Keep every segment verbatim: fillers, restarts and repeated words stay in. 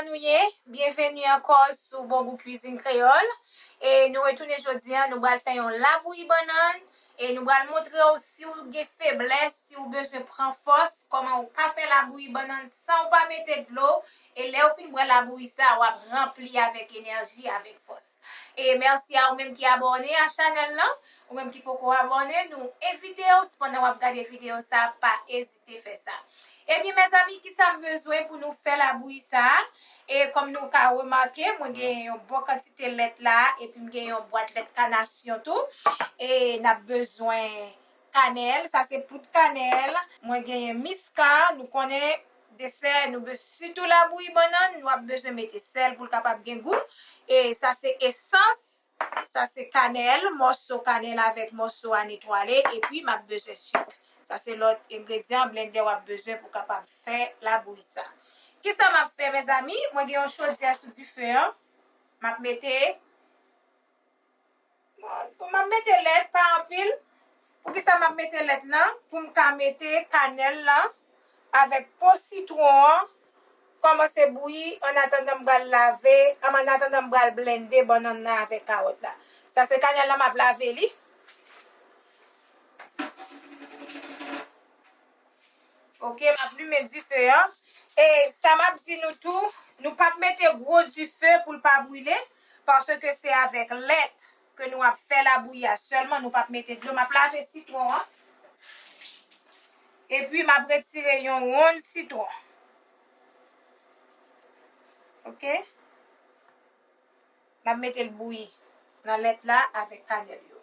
Kòman nou ye? Byenveni ankò sou Bon Gou Kwizin Kreyòl. E nou retounen jodi a, nou pral fè yon labouyi bannann. E nou pral montre w si w gen feblès, si w bezwen pran fòs, kòman w ka fè labouyi bannann san w pa mete dlo. E lè w fin bwè labouyi sa, w ap ranpli avèk enèji, avèk fòs. E mèsi a ou menm ki abòne a chanèl lan. Ou menm ki poko abòne, nou envite w, pandan w ap gade videyo sa, pa ezite fè sa. Ebyen, mezanmi, kisa m bezwen pou nou fè labouyi sa a? E kòm nou ka remake, mwen gen yon bon kantite lèt la, epi m gen yon bwat lèt kanasyon tou. E n ap bezwen kanèl, sa se poud kanèl. Mwen genyen miska, nou konnen desè, nou be-, sitou labouyi bannann, nou ap bezwen mete sèl pou l kapab gen gou. E sa se esans, sa se kanèl, mòso kanèl avèk mòso a netwale, epi m ap bezwen sik. Sa se lòt engredyan blendè w ap bezwen pou kapab fè labouyi sa. Kisa m ap fè, mezanmi? Mwen gen yon chodyè sou dife an. M ap mete, m ap mete lèt, pa anpil. Poukisa m ap mete lèt lan? Pou m ka mete kanèl lan avèk po sitwon an kòmanse bouyi, annatandan m pral lave, annatandan m pral blende bannann nan avèk kawòt la. Sa se kanèl la, m ap lave li. Ok, m ap limen dife an. E sa m ap di nou tou, nou p ap mete gwo dife pou l pa brile, paske se avèk lèt ke nou ap fè labouyi a sèlman, nou p ap mete dlo. M ap lave sitwon an. Epi m ap retire yon wonn sitwon. Ok? M ap mete l bouyi nan lèt la avèk kanèl yo.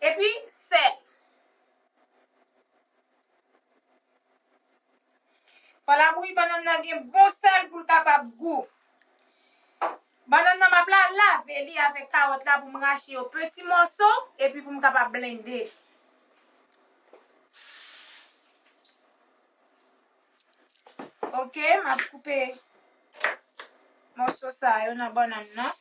Epi sèl. Fò labouyi bannann nan gen bon sèl pou l kapab gou. Bannann nan m ap la lave li avèk kawòt la pou m rache yo peti mòso, epi pou m kapab blende li. Ok, m ap koupe mòso sa yo nan bannann nan.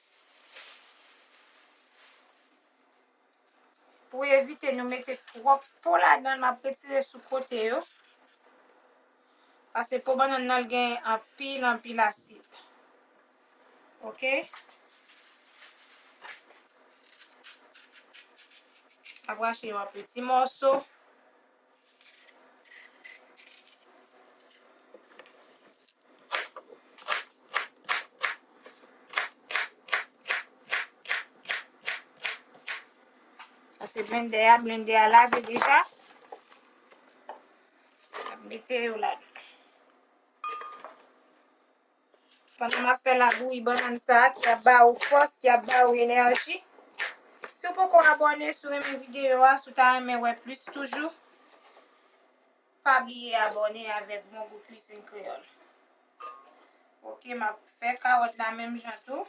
Pou evite nou mete twòp po ladan l, m ap retire sou kote yo. Paske po bannann nan l gen anpil, anpil asid. Ok? M ap rache yo an peti mòso. Sa se blendè a, blendè a lave deja. N ap mete yo ladan. Pandan m ap fè labouyi bannann sa a, ki ap ba ou fòs, ki ap ba ou enèji. Si w poko abòne, si w renmen videyo a, si w ta renmen wè plis toujou, pa bliye abòne avèk Bon Gou Kwizin Kreyòl. Ok, m ap fè kawòt la menm jan tou.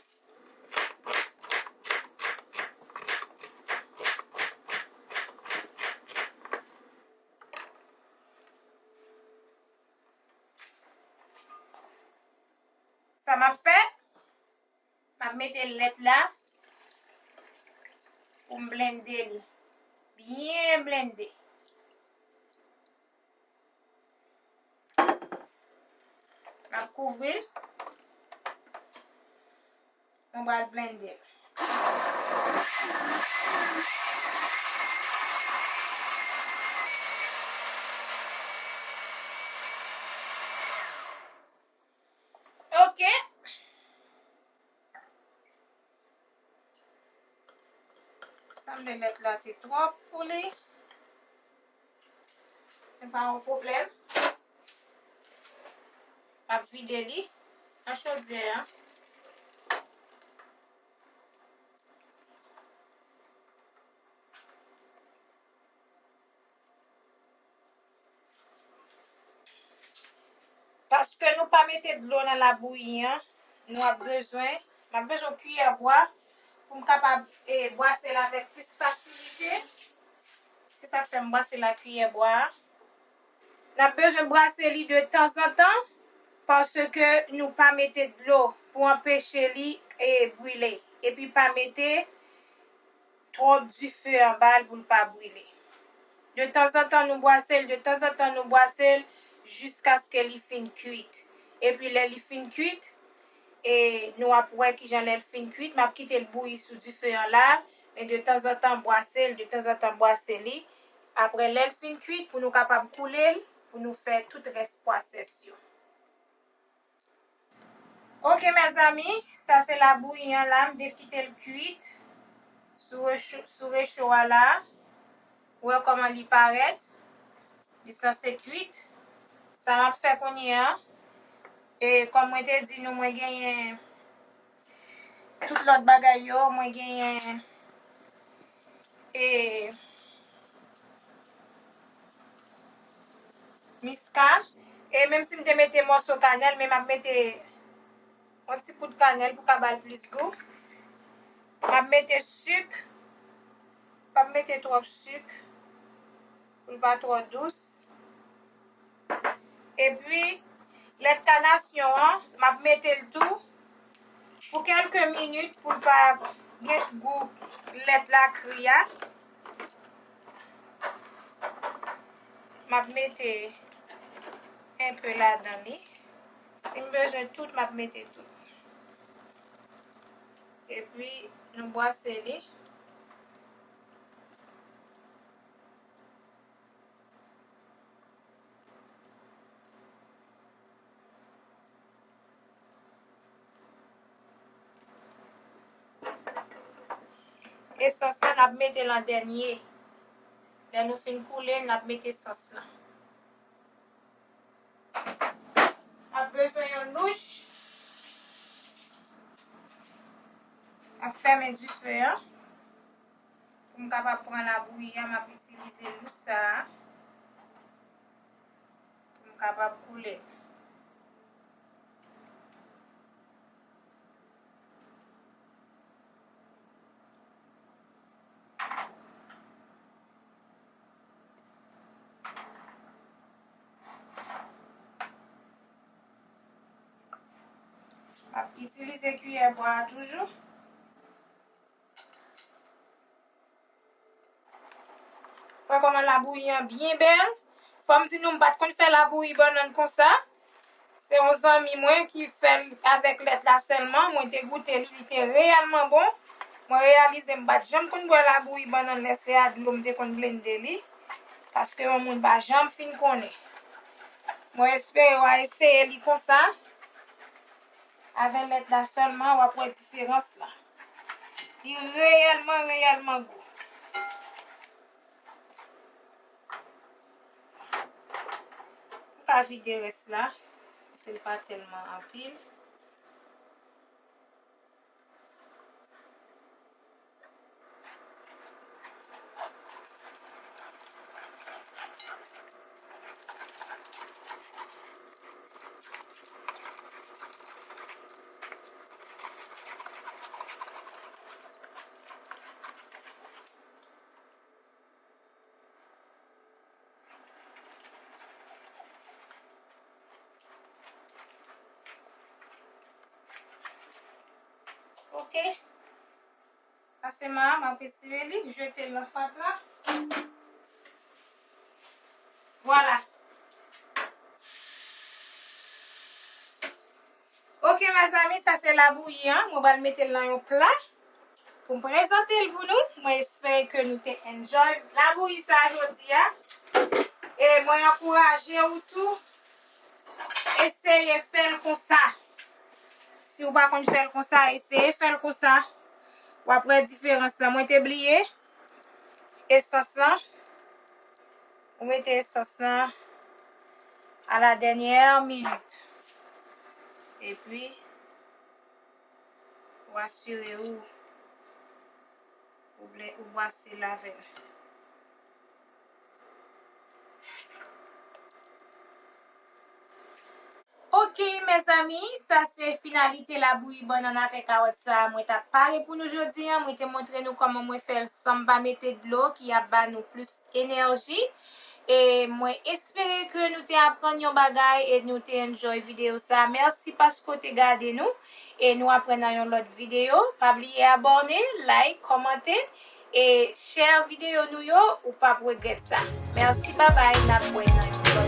Sa m ap fè, m ap mete lèt la pou m blende li. Byen blende. M ap kouvri l. Mwen pral blende l. Ok. Sanble lèt la te twòp pou li. Se pa yon pwoblèm. M ap vide li nan chodyè an. Paske nou pa mete dlo nan labouyi an, nou ap bezwen, m ap bezwen kiyè bwa pou m kapab, e, bwase l avèk plis fasilite. Se sa k fè m bwase l ak kiyè bwa a. N ap bezwen bwase li de tanzantan, paske nou pa mete dlo pou anpeche li, e, brile. Epi pa mete twòp dife anba l pou l pa brile. De tanzantan nou bwase l, de tanzantan nou bwase l jiskaske li fin kuit. Epi lè li fin kuit, E nou ap wè kijan lè l fin kwit, m ap kite l bouyi sou dife an la, men de tanzantan bwase l, de tanzantan bwase li. Apre lè l fin kwit, pou nou kapab koule l, pou nou fè tout rès pwasès yo. Ok, mezanmi, sa se labouyi an la, m te kite l kwit sou recho, sou recho a la. Ou wè kòman li parèt? Li sanse kwit. Sa m ap fè kounye a, e kòm mwen te di nou, mwen genyen tout lòt bagay yo, mwen genyen, e, miska. E menm si m te mete mòso kanèl, men m ap mete yon ti poud kanèl pou ka ba l plis gou. M ap mete sik. M p ap mete twòp sik pou l pa twò dous. Epi, lèt kanasyon an, m ap mete l tou pou kèlke minit pou l pa gen gou lèt la kri a. M ap mete enpe ladan li. Si m bezwen tout, m ap mete tout. Epi, nou bwase li. Esans la, n ap mete l an dènye. Lè nou fin koule l, n ap mete esans la. N ap bezwen yon louch. N ap fèmen dife a. Pou m kapab pran labouyi a, m ap itilize louch sa a. Pou m kapab koule l. M ap itilize kiyè bwa a toujou. Wè kòman labouyi an byen bèl. Fò m di nou, m pa t konn fè labouyi bannann konsa. Se yon zanmi mwen ki fè l avèk lèt la sèlman. Mwen te goute li, li te reyèlman bon. Mwen reyalize m pa t janm konn bwè labouyi bannann lè se a dlo m te konn blende li. Paske yon moun pa janm fin konnen. Mwen espere w a eseye li konsa. Avè lèt la sèlman, w ap wè diferans la. Li reyèlman, reyèlman gou. M ka vide rès la, se l pa tèlman anpil. Ok. Sa se ma, m ap retire li, jete l nan fatra. Vwala. Ok, mezanmi, sa se labouyi an. Mwen pral mete l nan yon pla pou m prezante l pou nou. Mwen espere ke nou te enjoy labouyi sa jodi a. E mwen ankouraje ou tou, eseye fè l konsa. Si w pa konn fè l konsa, eseye fè l konsa. W ap wè diferans lan. Mwen te bliye esans lan. Ou mete esans lan à la dernière minute. Epi, ou asire ou, ou ble-, ou bwase l avè l. Ok, mezanmi, sa se finalite labouyi bannann avèk kawòt sa a mwen t ap pare pou nou jodi a. Mwen te montre nou kòman mwen fè l san m pa mete dlo ki ap ba nou plis enèji. E mwen espere ke nou te aprann yon bagay e nou te enjoy videyo sa a. Mèsi paske w te gade nou. E nou ap wè nan yon lòt videyo. Pa bliye abòne, like, kòmante. E share videyo nou yo, ou p ap regrèt sa. Mèsi, babay, n ap wè nan yon lòt